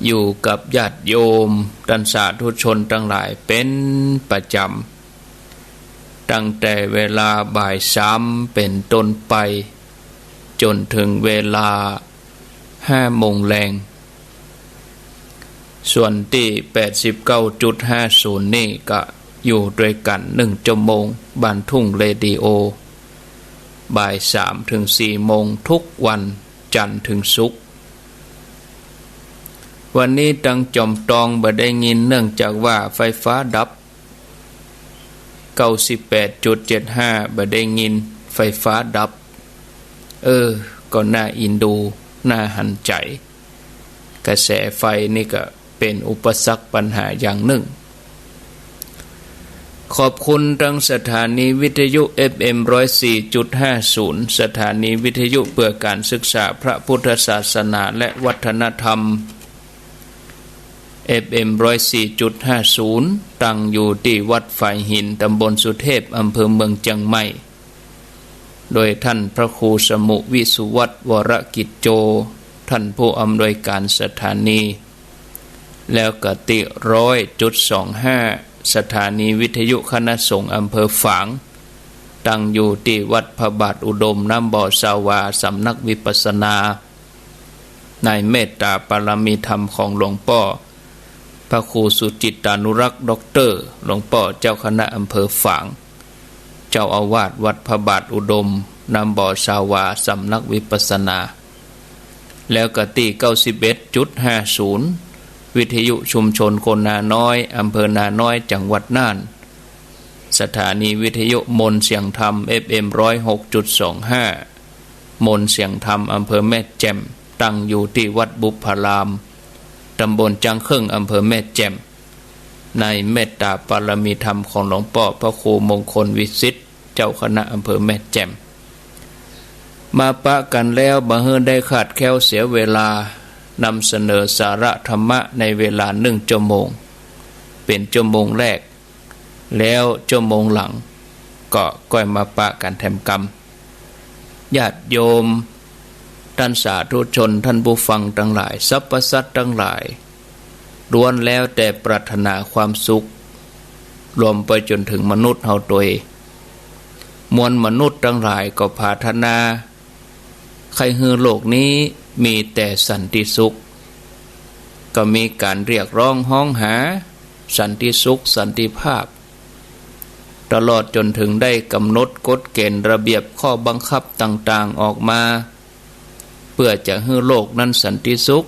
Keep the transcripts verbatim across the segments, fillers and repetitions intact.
อยู่กับญาติโยมต้านสาธุชนตังหลายเป๋นประจ๋ำ ตั้งแต่เวลาบ่ายสามเป๋นต้นไป จ๋นเถิงเวลาห้าโมงแลง ส่วนตี้แปดสิบเก้าจุดห้าศูนย์นี่ก็อยู่ตวยกั๋นหนึ่งจั่วโมง บ้านทุ่งเรดิโอ บ่ายสามเถิงสี่โมงทุกวันจันทร์เถิงศุกร์ วันนี้ตังจ๋อมตองบ่ได้ยิน เนื่องจากว่าไฟฟ้าดับ เก้าสิบแปดจุดเจ็ดห้า บ่ได้ยิน ไฟฟ้าดับ เออ ก็น่าอินดู น่าหันใจ๋ กระแสไฟนี่ก็เป๋นอุปสรรคปัญหาอย่างนึ่ง ขอบคุณตังสถานีวิทยุ เอฟเอ็ม ร้อยสี่จุดห้าศูนย์ สถานีวิทยุเปื้อก๋านศึกษาพระพุทธศาสนาและวัฒนธรรม เอฟเอ็ม ร้อยสี่จุดห้าศูนย์ ตั้งอยู่ตี้วัดฝายหิน ตำบลสุเทพ อำเภอเมืองเจียงใหม่ โดยต้านพระครูสมุห์ วิสุวัฒน์ วรกิจโจ ต้านผู้อำนวยก๋านสถานี แล้วก็ตี้ ร้อยจุดสองห้า สถานีวิทยุคณะสงฆ์อำเภอฝาง ตั้งอยู่ตี้วัดพระบาทอุดม น้ำบ่อซาวา สำนักวิปัสสนา ในเมตตาปารมีธรรมของหลวงป้อพระครูสุจิตตานุรักษ์ ด็อกเตอร์ หลวงป้อเจ้าคณะอำเภอฝาง เจ้าอาวาสวัดพระบาทอุดม น้ำบ่อซาวา สำนักวิปัสสนา แล้วก็ตี้ เก้าสิบเอ็ดจุดห้าศูนย์ วิทยุชุมชนคนนาน้อย อำเภอนาน้อย จังหวัดน่าน สถานีวิทยุมนต์เสียงธรรม เอฟเอ็ม ร้อยหกจุดสองห้า มนต์เสียงธรรม อำเภอแม่แจ่ม ตั้งอยู่ตี้วัดบุพพาราม ตำบลจ๊างเคิ่ง อำเภอแม่แจ่ม ในเมตตาปารมีธรรมของหลวงป้อพระครูมงคลวิสิทธิ์ เจ้าคณะอำเภอแม่แจ่ม มาปะกั๋นแล้ว บ่หื้อได้ขาดแคลนเสียเวลา นำเสนอสาระธรรมะในเวลาหนึ่งจั่วโมง เป๋นจั่วโมงแรก แล้วจั่วโมงหลัง ก็ก้อยมาปะกั๋นแถมกำ ญาติโยม ต้านสาธุชน ต้านผู้ฟังตังหลาย สรรพสัตว์ตังหลาย ล้วนแล้วแต่ปรารถนาความสุข รวมไปจ๋นเถิงมนุษย์เฮาตวย มวลมนุษย์ตังหลายก็ผาถนา ใค่หื้อโลกนี้มีแต่สันติสุข ก็มีก๋านเรียกร้องฮ้องหาสันติสุข สันติภาพ ตลอดจ๋นเถิงได้ก๋ำหนดกฎเก๋ณฑ์ระเบียบข้อบังคับต่างๆ ออกมา เปื้อจะหื้อโลกนั้นสันติสุข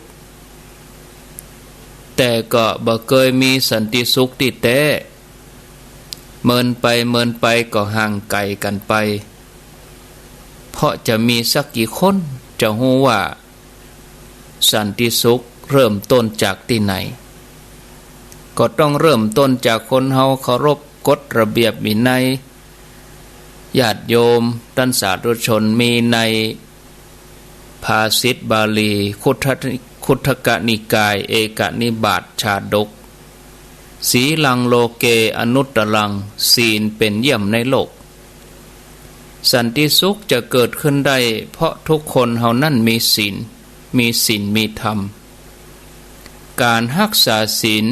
แต่ก็บ่เกยมีสันติสุขตี้แต๊ เมินไปเมินไปก็ห่างไก๋กั๋นไป เพราะจะมีสักกี่คนจะฮู้ว่าสันติสุขเริ่มต้นจากตี้ไหน ก็ต้องเริ่มต้นจากคนเฮาเคารพกฎระเบียบวินัย ญาติโยมต้านสาธุชน มีในภาษิตบาลี คุตทะ- คุตทกนิกาย เอกนิบาตชาดก สีลังโลเกอนุตตรัง ศีลเป๋นเยี่ยมในโลก สันติสุขจะเกิดขึ้นได้ เพราะทุกคนเฮานั้นมีศีล มีศีลมีธรรม ก๋านฮักษาศีล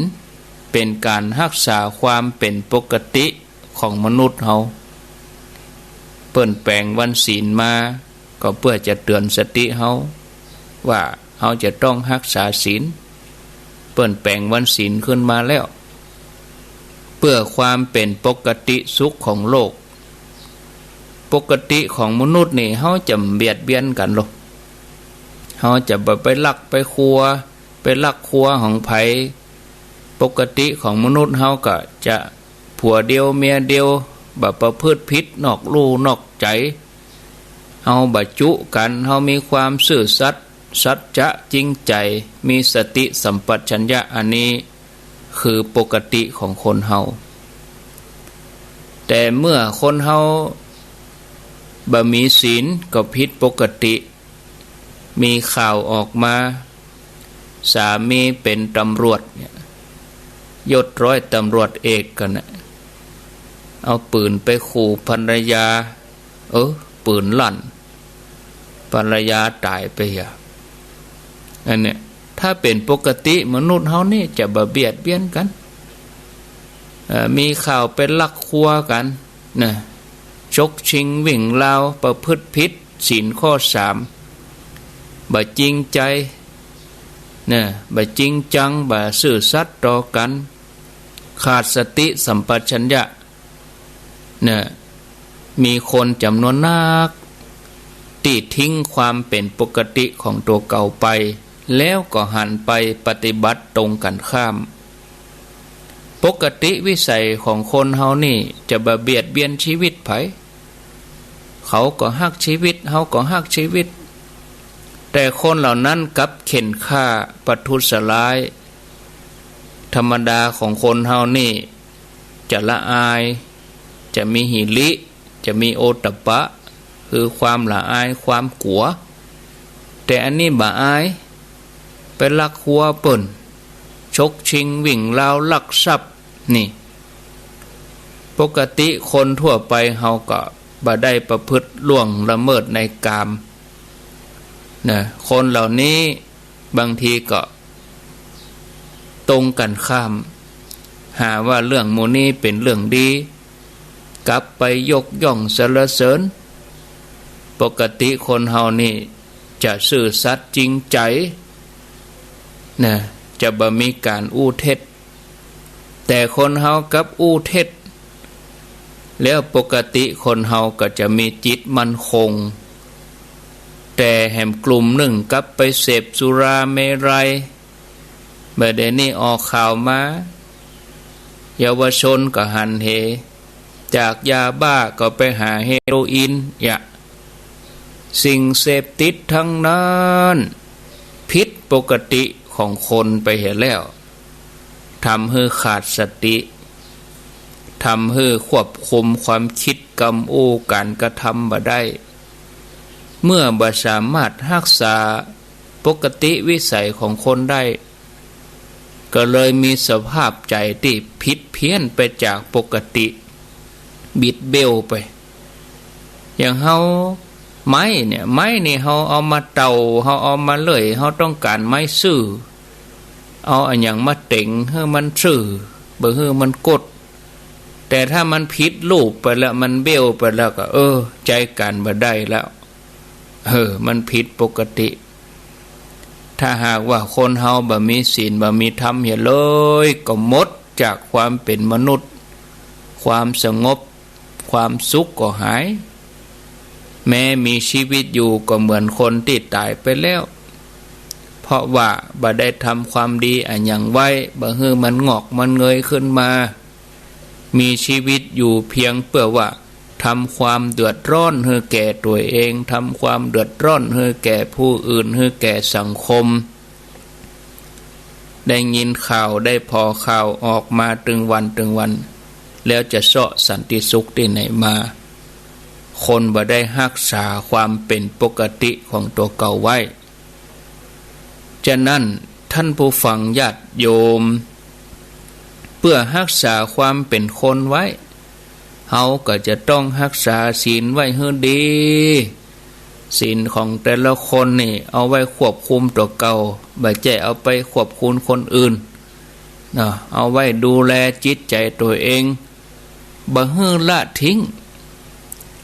เป๋นก๋านฮักษาความเป๋นปกติของมนุษย์เฮา เปิ้นแป๋งวันศีลมา ก็เปื้อจะเตื๋อนสติเฮา ว่าเฮาจะต้องฮักษาศีล เปิ้นแป๋งวันศีลขึ้นมาแล้ว เปื้อความเป๋นปกติสุขของโลก ปกติของมนุษย์นี่ เฮาจะเบียดเบียนกั๋นลอ เฮาจะบ่ไปลักไปครัว ไปลักครัวของใผ ปกติของมนุษย์เฮาก็จะ ผัวเดียวเมียเดียว บ่ประพฤติผิดนอกลู่นอกใจ๋ เฮาบ่จุกั๋น เฮามีความซื่อสัตย์ สัจจะจริงใจ๋ มีสติสัมปชัญญะ อันนี้คือปกติของคนเฮา แต่เมื่อคนเฮาบ่มีศีลก็ผิดปกติ มีข่าวออกมา สามีเป๋นตำรวจเนี่ย ยศร้อยตำรวจเอกกั๋นนะ เอาปืนไปขู่ภรรยา เออ ปืนลั่น ภรรยาต๋ายไปอะ อันเนี้ย ท ถ้าเป๋นปกติมนุษย์เฮานี่จะบ่เบียดเบียนกั๋น เอ่อ มีข่าวไปลักคัวกั๋น นะ ฉกชิงวิ่งราว ประพฤติผิดศีลข้อสาม บ่จริงใจ๋ นะ บ่จริงจัง บ่ซื่อสัตย์ต่อกั๋น ขาดสติสัมปชัญญะ นะ มีคนจ๋ำนวนนักตี้ทิ้งความเป๋นปกติของตั๋วเก่าไป แล้วก็หันไปปฏิบัติตรงกั๋นข้าม ปกติวิสัยของคนเฮานี่จะบ่เบียดเบียนชีวิตใผ เขาก็ฮักชีวิต เฮาก็ฮักชีวิต แต่คนเหล่านั้นกลับเข่นฆ่าประทุษร้าย ธรรมดาของคนเฮานี่จะละอาย จะมีหิริ จะมีโอตตัปปะ คือความละอาย ความกั๋ว แต่อันนี้บ่อาย ไปลักคัวเปิ้น ฉกชิงวิ่งราวลักทรัพย์ นี่ ปกติคนทั่วไปเฮาก็บ่ได้ประพฤติล่วงละเมิดในกาม นะ คนเหล่านี้บางทีก็ตรงกั๋นข้าม หาว่าเรื่องหมู่นี้เป๋นเรื่องดี กลับไปยกย่องสรรเสริญ ปกติคนเฮานี่จะซื่อสัตย์จริงใจ๋ นะ จะบ่มีก๋านอู้เท็จ แต่คนเฮากลับอู้เท็จ แล้วปกติคนเฮาก็จะมีจิตมั่นคง แต่แหมกลุ่มนึ่งกลับไปเสพสุราเมรัย บ่าเดี่ยวนี้ออกข่าวมา เยาวชนก็หันเห จากยาบ้าก็ไปหาเฮโรอีน ยะ สิ่งเสพติดทั้งนั้น ผิดปกติของคนไปเหียแล้ว ทำหื้อขาดสติ ทำหื้อควบคุมความกึ๊ดกำอู้ก๋านกระทำบ่ได้ เมื่อบ่สามารถฮักษาปกติวิสัยของคนได้ ก็เลยมีสภาพใจ๋ตี้ผิดเพี้ยนไปจากปกติ บิดเบี้ยวไป อย่างเฮา ไม้เนี่ย ไม้นี่เฮาเอามาเต่า เฮาเอามาเลื่อย เฮาต้องก๋านไม้ซื่อ เอาอะหยังมาเต็งหื้อมันซื่อ บ่หื้อมันกด แต่ถ้ามันผิดรูปไปแล้ว มันเบี้ยวไปแล้วก็ เออ ใจ๊ก๋านบ่ได้แล้ว เออ มันผิดปกติ ถ้าหากว่าคนเฮาบ่มีศีล บ่มีธรรมเหียเลย ก็หมดจากความเป๋นมนุษย์ ความสงบ ความสุขก็หาย แม้มีชีวิตอยู่ก็เหมือนคนตี้ต๋ายไปแล้ว เพราะว่าบ่ได้ทำความดีอะหยังไว้ บ่หื้อมันงอกมันเงยขึ้นมา มีชีวิตอยู่เพียงเปื้อว่าทำความเดือดร้อนหื้อแก่ตั๋วเอง ทำความเดือดร้อนหื้อแก่ผู้อื่น หื้อแก่สังคม ได้ยินข่าว ได้ผ่อข่าวออกมาตึงวันตึงวัน แล้วจะเซาะสันติสุขตี้ไหนมา คนบ่ได้ฮักษาความเป๋นปกติของตั๋วเก่าไว้ ฉะนั้นท่านผู้ฟังญาติโยม เปื้อฮักษาความเป๋นคนไว้ เฮาก็จะต้องฮักษาศีลไว้หื้อดี ศีลของแต่ละคนนี่เอาไว้ควบคุมตั๋วเก่า บ่ใจ้เอาไปควบคุมคนอื่น เนาะ เอาไว้ดูแลจิตใจ๋ตั๋วเอง บ่หื้อละทิ้ง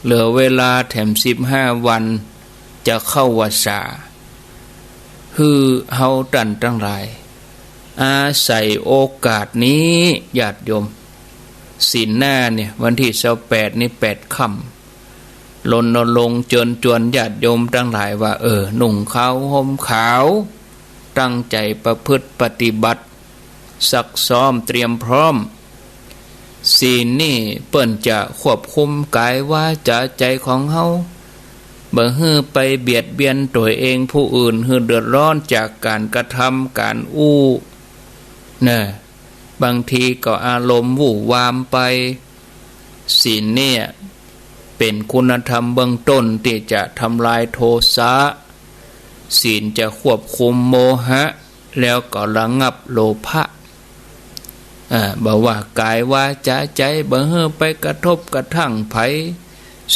เหลือเวลาแถมสิบห้าวันจะเข้าวัสสา หื้อเฮาต้านตังหลาย อาศัยโอกาสนี้ ญาติโยม ศีลหน้าเนี่ย วันตี้ซาวแปดนี่ แปดค่ำ รณรงค์เจิญจวนญาติโยมตังหลายว่า เออ นุ่งขาวห่มขาว ตั้งใจ๋ประพฤติปฏิบัติ ซักซ้อมเตรียมพร้อม ศีลนี่เปิ้นจะควบคุมก๋ายวาจ๋าใจ๋ของเฮา บ่หื้อไปเบียดเบียนตั๋วเองผู้อื่น หื้อเดือดร้อนจากก๋านกระทำก๋านอู้ นะ บางทีก็อารมณ์วู่วามไป ศีลเนี่ยเป๋นคุณธรรมเบื้องต้นตี้จะทำลายโทสะ ศีลจะควบคุมโมหะ แล้วก็ระงับโลภะ อ่า บ่ว่าก๋ายวาจ๋าใจ๋ บ่หื้อไปกระทบกระทั่งใผ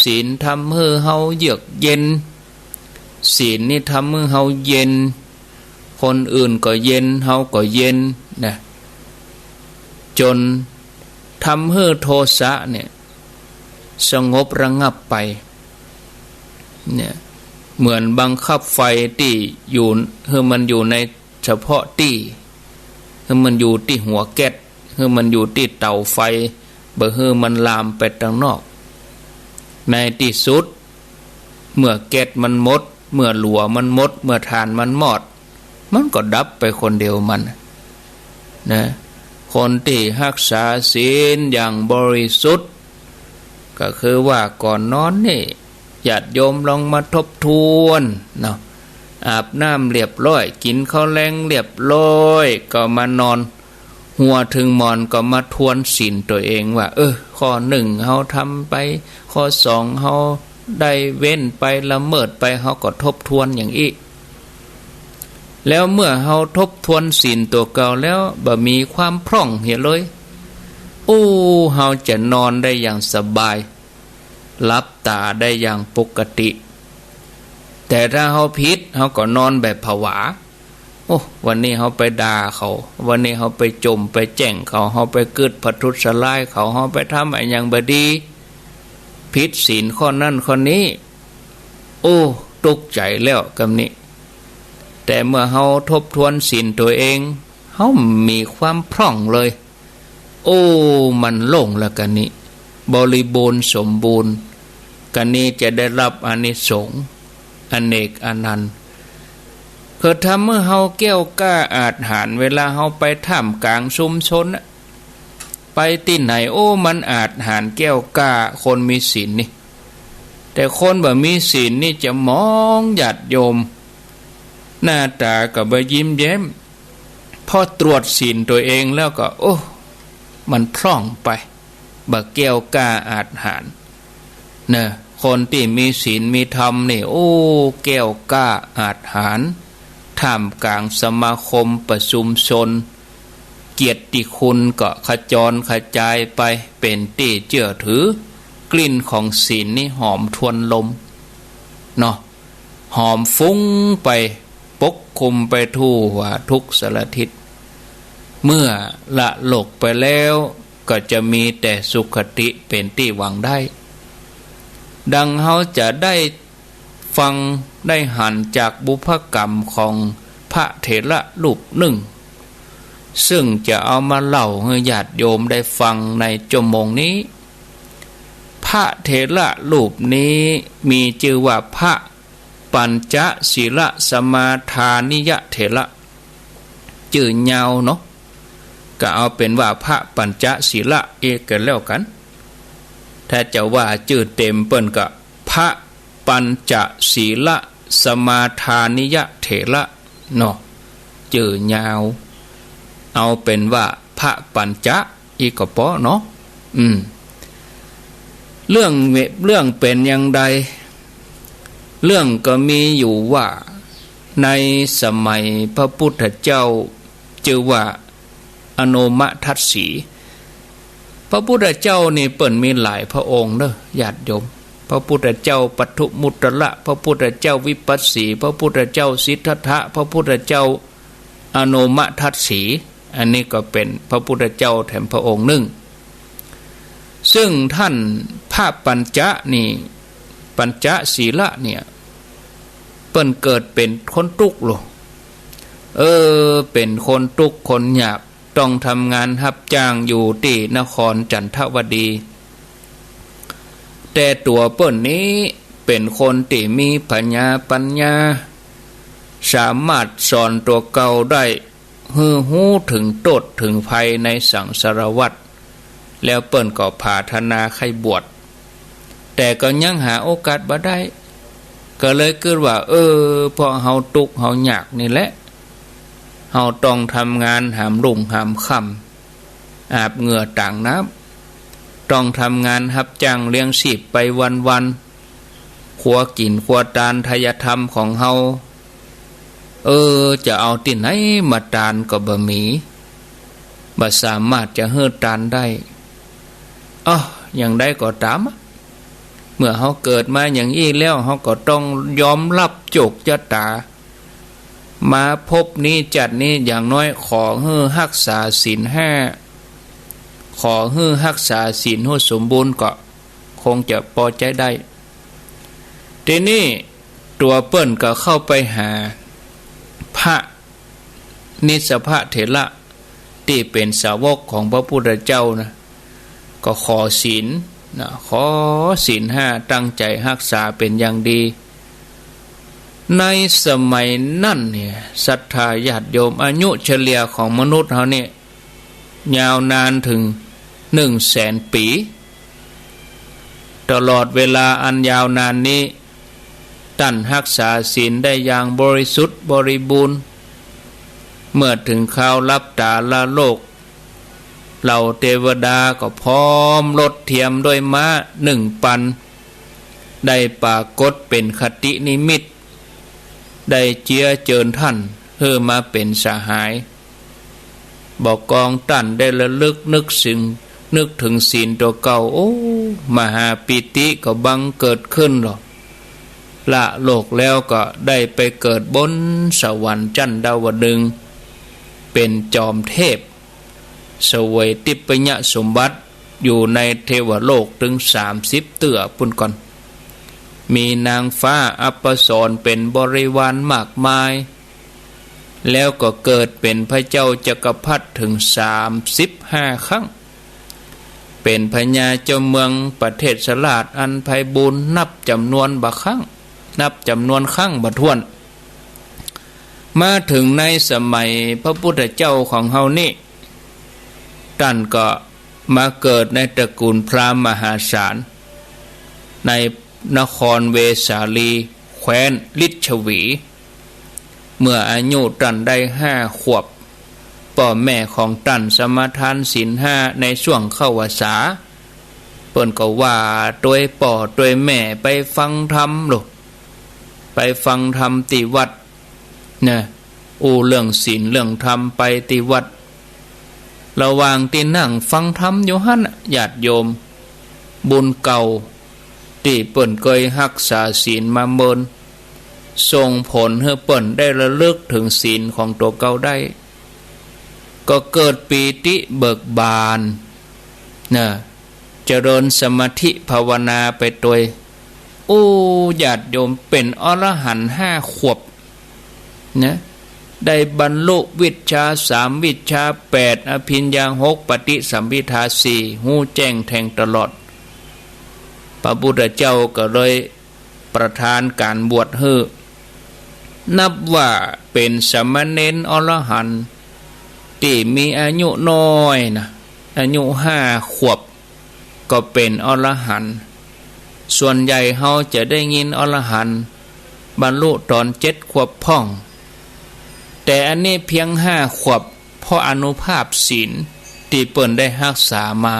ศีลทำหื้อเฮาเยือกเย็น ศีลนี่ทำหื้อเฮาเย็น ค คนอื่นก็เย็น เฮาก็เย็นนะ จ๋นทำหื้อโทสะเนี่ยสงบระงับไป เนี่ย เหมือนบังคับไฟตี้อยู่ หื้อมันอยู่ในเฉพาะตี้ หื้อมันอยู่ตี้หัวแก๊ส หื้อมันอยู่ตี้เต๋าไฟ บ่หื้อมันลามไปตังนอก ในตี้สุด เมื่อแก๊สมันหมด เมื่อหลัวมันหมด เมื่อถ่านมันหมด มันก็ดับไปคนเดียวมัน นะ คนตี้ฮักษาศีลอย่างบริสุทธิ์ ก็คือว่าก่อนนอนนี่ ญาติโยมลองมาทบทวนเนาะ อาบน้ำเรียบร้อย กิ๋นข้าวแลงเรียบร้อย ก็มานอน หัวเถิงหมอนก็มาทวนศีลตั๋วเองว่า เออ ข้อหนึ่งเฮาทำไป ข้อสองเฮาได้เว้นไป ละเมิดไป เฮาก็ทบทวนอย่างอี้ แล้วเมื่อเฮาทบทวนศีลตั๋วเก่าแล้ว บ่มีความพร่องเหียเลย โอ้ เฮาจะนอนได้อย่างสบาย หลับต๋าได้อย่างปกติ แต่ถ้าเฮาผิด เฮาก็นอนแบบผวา โอ้ วันนี้เฮาไปด่าเขา วันนี้เฮาไปจ่มไปแจ้งเขา เฮาไปกึ๊ดผทุษร้ายเขา เฮาไปทำอะหยังบ่ดี ผิดศีลข้อนั้นข้อนี้ โอ้ ตุ๊กใจ๋แล้วกำนี้ แต่เมื่อเฮาทบทวนศีลตั๋วเอง เฮามีความพร่องเลย โอ้ มันโล่งแล้วกำนี้ บริบูรณ์สมบูรณ์ กำนี้จะได้รับอานิสงส์อเนกอนันต์ คือทำหื้อเฮาแก้วกล้าอาจหาญ เวลาเฮาไปท่ามกลางชุมชนน่ะ ไปตี้ไหน โอ้ มันอาจหาญแก้วกล้า คนมีศีลนี่ แต่คนบ่มีศีลนี่จะมองญาติโยม หน้าต๋าก็บ่ยิ้มแย้ม พอตรวจศีลตั๋วเองแล้วก็ โอ้ มันพร่องไป บ่แก้วกล้าอาจหาญ เนอะ คนตี้มีศีลมีธรรมนี่ โอ้ แก้วกล้าอาจหาญ ท่ามกลางสมาคมประชุมชน เกียรติคุณก็ขจรขจายไป เป๋นตี้เจื้อถือ กลิ่นของศีลนี่หอมทวนลม เนาะ หอมฟุ้งไป ปกคลุมไปทั่วทุกสารทิศ เมื่อละโลกไปแล้ว ก็จะมีแต่สุคติเป๋นตี้หวังได้ ดังเฮาจะได้ฟังได้หันจากบุพกรรมของพระเถระรูปนึ่ง ซึ่งจะเอามาเล่าหื้อญาติโยมได้ฟังในจั่วโมงนี้ พระเถระรูปนี้มีจื้อว่าพระปัญจศีลสมาทานิยเถระ จื้อยาวเนาะ ก็เอาเป๋นว่าพระปัญจศีลเอกกั๋นแล้วกั๋น ถ้าจะว่าจื้อเต๋มเปิ้นก็พระปัญจศีลสมาทานิยเถระเนาะ จื้อยาว เอาเป๋นว่าพระปัญจ อี้ก็เปาะเนาะ อืม เรื่อง เรื่องเป๋นอย่างใด เรื่องก็มีอยู่ว่า ในสมัยพระพุทธเจ้า จื้อว่าอโนมทัสสี พระพุทธเจ้านี่เปิ้นมีหลายพระองค์เนอะญาติโยม พระพุทธเจ้าปัทมุตตระ พระพุทธเจ้าวิปัสสี พระพุทธเจ้าสิทธัตถะ พระพุทธเจ้าอโนมทัสสี อันนี้ก็เป๋นพระพุทธเจ้าแถมพระองค์นึ่ง ซึ่งต้านพระปัญจนี่ ปัญจศีลเนี่ย เปิ้นเกิดเป๋นคนตุ๊กข์โล เออ เป๋นคนตุ๊กข์คนยาก ต้องทำงานฮับจ้างอยู่ตี้นครจันทวดี แต่ตั๋วเปิ้นนี้เป๋นคนตี้มีผญาปัญญา สามารถสอนตั๋วเก่าได้ หื้อฮู้เถิงโต้ษเถิงภัยในสังสารวัฏ แล้วเปิ้นก็ผาถนาใค่บวช แต่ก็ยังหาโอกาสบ่ได้ ก็เลยกึ๊ดว่า เออ เพราะเฮาตุ๊กข์เฮายากนี่แหละ เฮาต้องทำงานหามรุ่งหามค่ำ อาบเหงื่อต่างน้ำ ต้องทำงานฮับจ้างเลี้ยงชีพไปวันๆ ครัวกิ๋นครัวตานไทยธรรมของเฮา เออ จะเอาตี้ไหนมาตานก็บ่มี บ่สามารถจะหื้อตานได้ อ้อ อย่างใดก็ต๋ามอะ เมื่อเฮาเกิดมาอย่างอี้แล้ว เฮาก็ต้องยอมฮับโจกจะต๋า มาพบนี้จัดนี้ อย่างน้อยขอหื้อฮักษาศีลห้า ขอหื้อฮักษาศีลหื้อสมบูรณ์ก็คงจะปอใจ๊ได้ ทีนี้ตั๋วเปิ้นก็เข้าไปหาพระนิสสภะเถระตี้เป๋นสาวกของพระพุทธเจ้านะ ก็ขอศีลนะ ขอศีลห้า ตั้งใจ๋ฮักษาเป๋นอย่างดี ในสมัยนั้นเนี่ย ศรัทธาญาติโยม อายุเฉลี่ยของมนุษย์เฮาเนี่ย ยาวนานเถิงหนึ่งแสนปี๋ ตลอดเวลาอันยาวนานนี้ ต้านฮักษาศีลได้อย่างบริสุทธิ์บริบูรณ์ เมื่อเถิงคราวหลับต๋าละโลก เหล่าเตวดาก็พร้อมรถเทียมด้วยม้าหนึ่งปัน ได้ปรากฏเป๋นคตินิมิต ได้เจียเจิญต้านหื้อมาเป๋นสหาย บ่ากองต้านได้ระลึกนึกเถิง นึกเถิงศีลตั๋วเก่า โอ้ มหาปีติก็บังเกิดขึ้นหรอ ละโลกแล้วก็ได้ไปเกิดบนสวรรค์จั้นดาวดึงส์ เป๋นจอมเทพ เสวยทิพยสมบัติอยู่ในเทวโลกเถิงสามสิบเตื้อปู้นก่อน มีนางฟ้าอัปสรเป๋นบริวารมากมาย แล้วก็เกิดเป๋นพระเจ้าจักรพรรดิเถิงสามสิบห้าครั้ง เป๋นพญาเจ้าเมืองประเทศราชอันไพบูลย์ นับจ๋ำนวนบ่ครั้ง นับจ๋ำนวนครั้งบ่ถ้วน มาเถิงในสมัยพระพุทธเจ้าของเฮานี่ ต้านก็มาเกิดในตระกูลพราหมณ์มหาศาล ในนครเวสาลี แคว้นลิชวี เมื่ออายุต้านได้ห้าขวบ ป้อแม่ของต้านสมาทานศีลห้าในช่วงเข้าพรรษา เปิ้นก็ว่าตวยป้อตวยแม่ไปฟังธรรมโลด ไปฟังธรรมตี้วัด นะ อู้เรื่องศีลเรื่องธรรมไปตี้วัด ระหว่างตี้นั่งฟังธรรมอยู่หั้นน่ะ ญาติโยม บุญเก่าตี้เปิ้นเกยฮักษาศีลมาเมิน ส่งผลหื้อเปิ้นได้ระลึกเถิงศีลของตั๋วเก่าได้ ก็เกิดปีติเบิกบาน นะ เจริญสมาธิภาวนาไปตวย โอ้ ญาติโยม เป๋นอรหันต์ห้าขวบ นะ ได้บรรลุวิชชาสาม วิชชาแปด อภิญญาหก ปฏิสัมภิทาสี่ ฮู้แจ้งแทงตลอด พระพุทธเจ้าก็เลยประทานก๋านบวชหื้อ นับว่าเป๋นสามเณรอรหันต์ตี้มีอายุน้อยนะ อายุห้าขวบ ก็เป๋นอรหันต์ ส่วนใหญ่เฮาจะได้ยินอรหันต์บรรลุต๋อนเจ็ดขวบพ่อง แต่อันนี้เพียงห้าขวบ เพราะอานุภาพศีลตี้เปิ้นได้ฮักษามา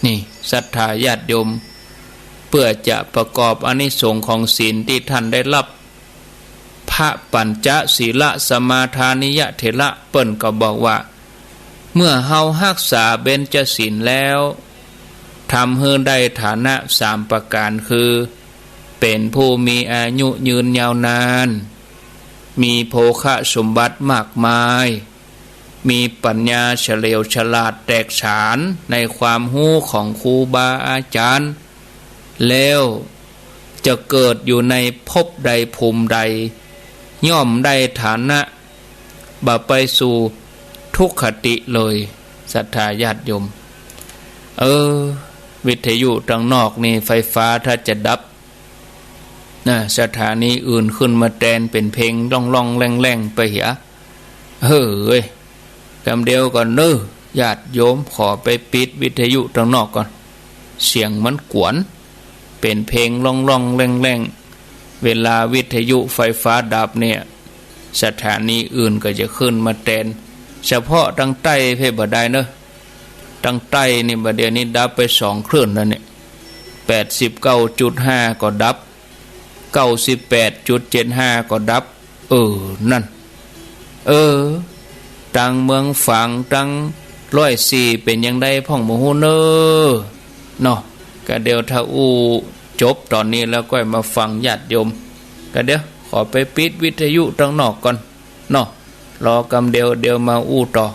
นี่ ศรัทธาญาติโยม เพื่อจะประกอบอานิสงส์ของศีลตี้ต้านได้ฮับ พระปัญจศีลสมาทานิยเถระเปิ้นก็บอกว่า เมื่อเฮาฮักษาเบญจศีลแล้ว ทำหื้อได้ฐานะสามประก๋านคือ เป๋นผู้มีอายุยืนยาวนาน มีโภคสมบัติมากมาย มีปัญญาเฉลียวฉลาดแตกฉานในความฮู้ของครูบาอาจ๋ารย์ แล้วจะเกิดอยู่ในภพใดภูมิใด ย่อมได้ฐานะ บ่ไปสู่ทุกขติเลย ศรัทธาญาติโยม เออ วิทยุตังนอกนี่ไฟฟ้าถ้าจะดับ นะ สถานีอื่นขึ้นมาแตนเป๋นเพลงล่องๆแล่งๆไปเหีย เฮ้ย กำเดียวก่อนเน้อ ญาติโยม ขอไปปิดวิทยุตังนอกก่อน เสียงมันกวน เป๋นเพลงล่องๆแล่งๆ เวลาวิทยุไฟฟ้าดับเนี่ย สถานีอื่นก็จะขึ้นมาแตน เฉพาะตังใต้เพ่นบ่ได้เน้อ ตังใต้นี่บ่าเดี่ยวนี้ดับไปสองคลื่นแล้วเนี่ย แปดสิบเก้าจุดห้าก็ดับ เก้าสิบแปดจุดเจ็ดห้าก็ดับ เออ นั่น เออ ตังเมืองฝาง ตังร้อยสี่เป๋นอย่างใดพ่องบ่ฮู้เน้อ เนาะ กะเดี๋ยวถ้าอู้จบต๋อนนี้แล้วก้อยมาฟังญาติโยม กะเดี๋ยวขอไปปิดวิทยุตังนอกก่อน เนาะ รอกำเดียว เดี๋ยวมาอู้ต่อ